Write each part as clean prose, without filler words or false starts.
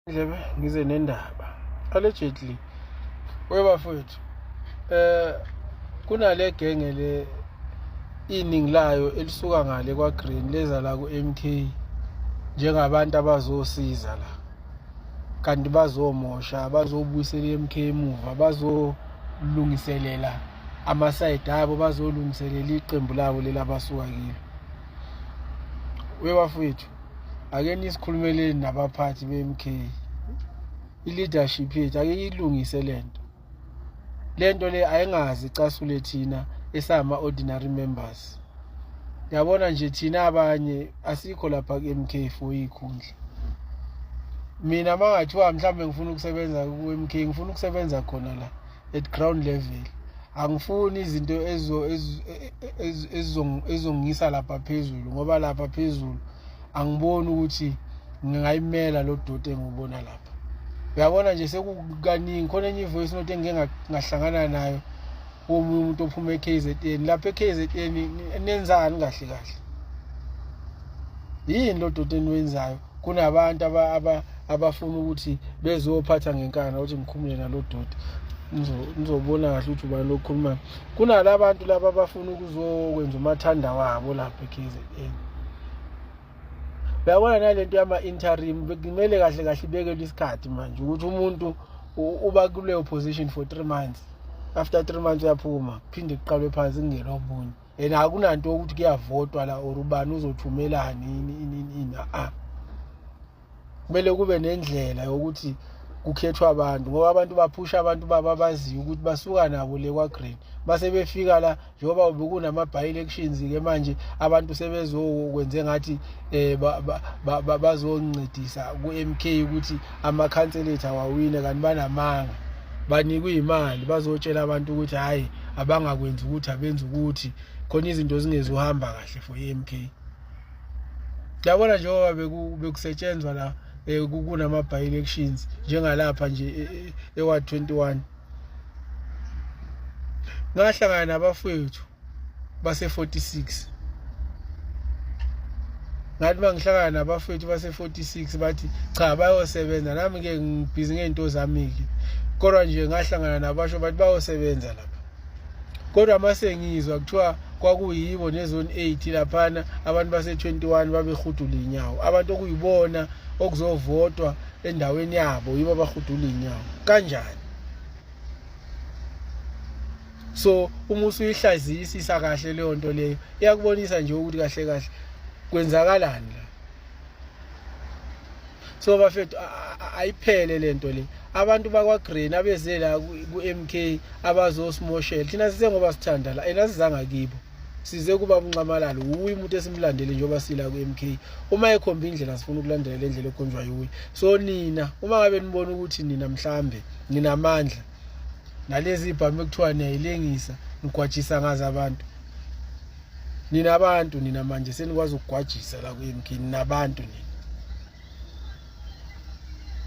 Ndlebe ngize nendaba. Allegedly webafowethu kunale genge le iningi layo elisuka ngale kwa Green leza la ku MK njengabantu abazosiza la kanti bazomosha, bazobuyisela iMK emuva, bazolungiselela amasayidi abo, bazolungiselela iqembu labo leli abasuka kilo. Webafowethu, ake nisikhulumeleni nabaphathi be-MK, i-leadership yethu ake iyilungise lento. Lento le ayingazi icasule thina esama-ordinary members. Yabona nje thina abanye asikho lapha ku-MK for iy'khundla. Mina uma ngathiwa mhlawumbe ngifuna ukusebenza ku-MK, ngifuna ukusebenza khona la at ground level. Angifuni izinto ezizongisa lapha phezulu, ngoba lapha phezulu angiboni ukuthi ngingayimela lo doti engiwubona lapha. Uyabona nje sekukaningi khona enye i-voice note engike ngahlangana nayo omunye umuntu ophuma e-KZN. Lapha e-KZN nenzani kahle kahle? Yini lo doti eniwenzayo? Kunabantu abafuna ukuthi bezophatha ngenkani, ukuthi ngikhumule nalo doti, nizobona kahle ukuthi ubani lo okhulumayo. Kunalabantu laba abafuna ukuzokwenza umathanda wabo lapha e-KZN. Uyabona nalento yama-interim bekumele kahle kahle ibekelwe isikhathi manje ukuthi umuntu uba kuleyo position for 3 months, after 3 months uyaphuma, kuphinde kuqalwe phansi kungenwa omunye. And akunanto ukuthi kuyavotwa la or ubani uzothumelani ini ini ini. A kumele kube nendlela yokuthi kukhethwa abantu, ngoba abantu baphusha abantu babo abaziyo ukuthi basuka nabo le kwa-Green. Base befika la njengoba bekunama by-elections ke manje, abantu sebezokwenze ngathi bazoncedisa ku-MK ukuthi amakhansela ethu awawine, kanti banamanga, banikwe imali bazotshela abantu ukuthi hhayi, abangakwenzi ukuthi abenze ukuthi khona izinto zingezuhamba kahle for i-MK. Yabona njengoba bekusetshenzwa la kunama by-elections njengalapha nje eWard 21, ngahlangana nabafowethu base 46. Ngathi mangihlangana nabafowethu base 46 bathi cha, bayosebenza, nami ke ngibhizi ngento zami ke, kodwa nje ngahlangana nabasho bathi bayosebenza lapha. Kodwa mase ngizwa kuthiwa kwakuyibo nezone 8 laphana, abantu base 21 babehudula inyawo, abantu okuyibona okuzovotwa endaweni yabo yibo abahudula inyawo kanjani? So uma usuyihlaziyisisa kahle leyo nto leyo, iyakubonisa nje ukuthi kahle kahle kwenzakalani la. So bafethu, ayiphele lento le. Abantu bakwa-Green abeze la ku-MK abazosimoshela thina, sisengoba sithanda la and asizanga kibo, size kuba uNxamalala, wuye umuntu esimlandele njengoba sila ku-MK. Uma ekhomba indlela, sifuna ukulandela le ndlela ekhonjwa yiwe. So nina uma ngabe nibona ukuthi nina mhlambe ninamandla nalezi ibhamu ekuthiwa niyayilengisa, nigwajisa ngazo abantu, nina abantu nina manje senikwazi ukugwajisa la ku-MK, ninabantu nina.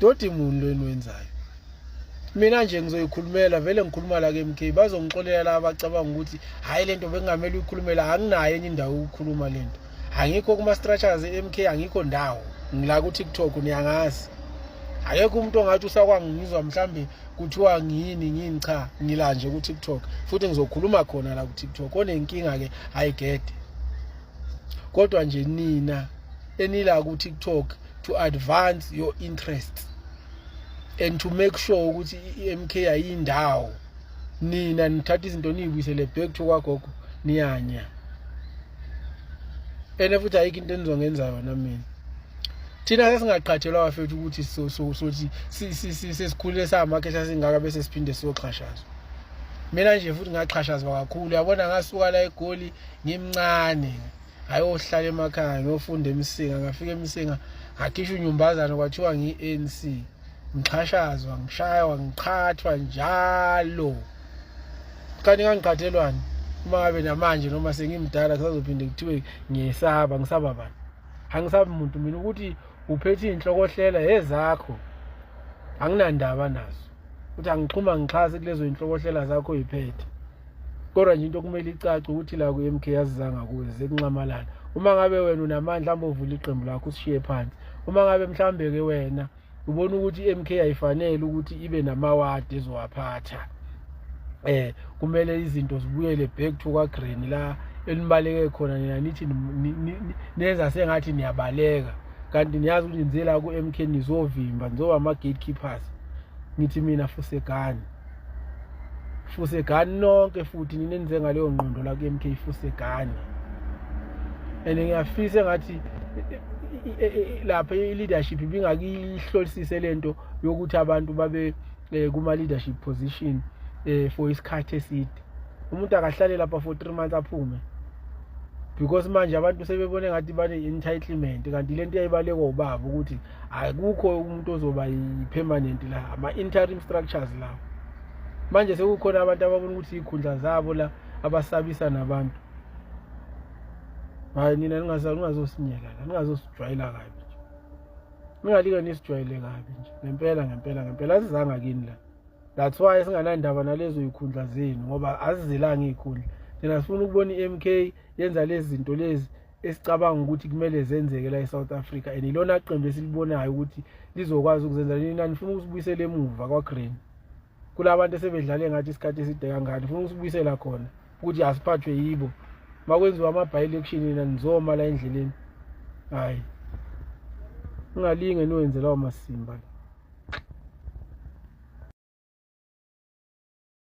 Doti muni lo eniwenzayo? Mina nje ngizoyikhulumela vele, ngikhuluma la ku-MK, bazongixolela la abacabanga ukuthi hhayi, lento bekungamele uyikhulumela. Anginayo enye indawo yokukhuluma lento, angikho kuma-structures e-MK, angikho ndawo, ngila ku-TikTok. Niyangazi, akekho umuntu ongathi usakwangizwa mhlambe kuthiwa ngiyini ngiyini. Cha, ngila nje ku-TikTok futhi ngizokhuluma khona la ku-TikTok. Onenkinga-ke ayigede, kodwa nje nina enila ku-TikTok to advance your interests and to make sure ukuthi i-MK ayindawo, nina nithatha izinto niyibuyisele back to kwagogo, niyanya. And futhi ayikho into enizongenza yona mina. Thina sesingaqhathelwa bafethu ukuthi sothi sesikhulile samakhehla singaka bese siphinde siyoxhashazwa. Mina nje futhi ngaxhashazwa kakhulu, yabona, ngasuka la eGoli ngimncane, ngayohlala emakhaya, ngiyofunda eMsinga. Ngafika eMsinga ngakhishwa unyumbazane, kwathiwa ngiyi-ANC, ngixhashazwa, ngishaywa, ngiqhathwa njalo. Kanti ngangiqhathelwani uma ngabe namanje noma sengimdala kusazophinde kuthiwe ngiyesaba? Ngisaba bani? Angisabi muntu mina. Ukuthi uphethe iy'nhlokohlela ezakho, anginandaba nazo, ukuthi angixhuma ngixhase kulezo y'nhlokohlela zakho oyiphethe. Kodwa nje into okumele icace ukuthi la ku-MK azizanga kuwe, zekuNxamalala. Uma ngabe wena unamandla, hamba ovula iqembu lakho, usishiye phansi. Uma ngabe mhlawumbe-ke wena Ubona ukuthi i-MK ayifanele ukuthi ibe namawadi ezowaphatha. Kumele izinto zibuyele back to kwaGreen la enibaleke khona nina, nithi nenza sengathi niyabaleka kanti niyazi ukuthi nizela ku-MK nizovimba, nizoba ama-gatekeepers. Ngithi mina fusegani, fusegani nonke futhi nina enize ngaleyo ngqondo la ku-MK, fusegani. And ngiyafisa engathi lapha i-leadership ibingakihlolisise lento yokuthi abantu babe kuma-leadership position for isikhathi eside. Umuntu akahlale lapha for 3 months aphume, because manje abantu sebebone ngathi bane-entitlement, kanti lento iyayibalekwa ubaba ukuthi akukho umuntu ozoba yi-permanent la, ama-interim structures lawo. Manje sekukhona abantu ababona ukuthi iy'khundla zabo la, abasabisa nabantu. Hayi nina, ningazosinyela la, ningazosijwayela kabi nje, ningalike nisijwayele kabi nje ngempela, ngempela, ngempela. Asizanga kini la. That's why singanandaba nalezo y'khundla zenu, ngoba azizelanga iy'khundla. Thina sifuna ukubona i-MK yenza lezi zinto lezi esicabanga ukuthi kumele zenzeke la e-South Africa, and ilona qembu esilibonayo ukuthi lizokwazi ukuzenza. Nina nifuna ukusibuyisela emuva kwaGreen, kula bantu esebedlale ngathi isikhathi eside kangani. Nifuna ukusibuyisela khona ukuthi asiphathwe yibo. Makwenziwa ama-by-election, nina nizoma la endleleni. Hhayi, ningalinge niwenze lawo masimba la.